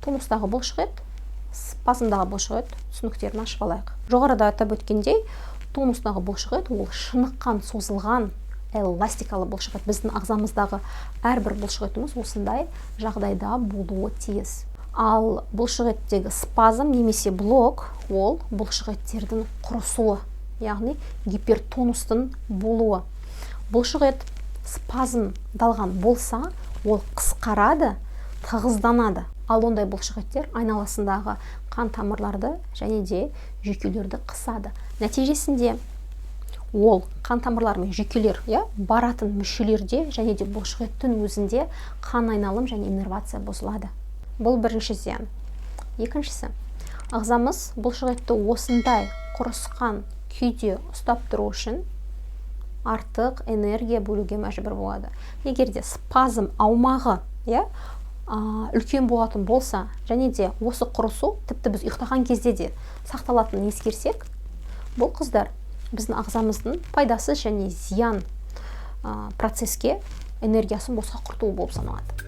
Тонустағы бұлшық ет, спазмдағы бұлшық ет түсініктерін ашып алайық. Жоғарыда атап өткендей, тонустағы бұлшық ет ол шыныққан, созылған, эластикалы бұлшық ет. Біздің ағзамыздағы әрбір бұлшық етіміз осындай жағдайда болуы тиіс. Ал бұлшық еттегі спазм немесе блок ол бұлшық еттердің құрысуы, яғни гипертонустың болуы. Бұлшық ет спазмдалған болса, ол қысқарады, тығызданады. Ал ондай бұлшық еттер айналасындағы қан тамырларды және де жүйкелерді қысады. Нәтижесінде ол қан тамырлар мен жүйкелер, иә, баратын мүшелерде және де бұлшық еттің өзінде қан айналым және иннервация бұзылады. Бұл бірінші зиян. Екіншісі, ағзамыз бұлшық етті осындай құрысқан күйде ұстап тұру үшін артық энергия бөлуге мәжбүр болады. Егер де спазм аумағы, иә, үлкен болатын болса және де осы құрысу тіпті біз ұйықтаған кезде де сақталатынын ескерсек, бұл, қыздар, біздің ағзамыздың пайдасыз және зиян процеске энергиясын босқа құртуы болып саналады.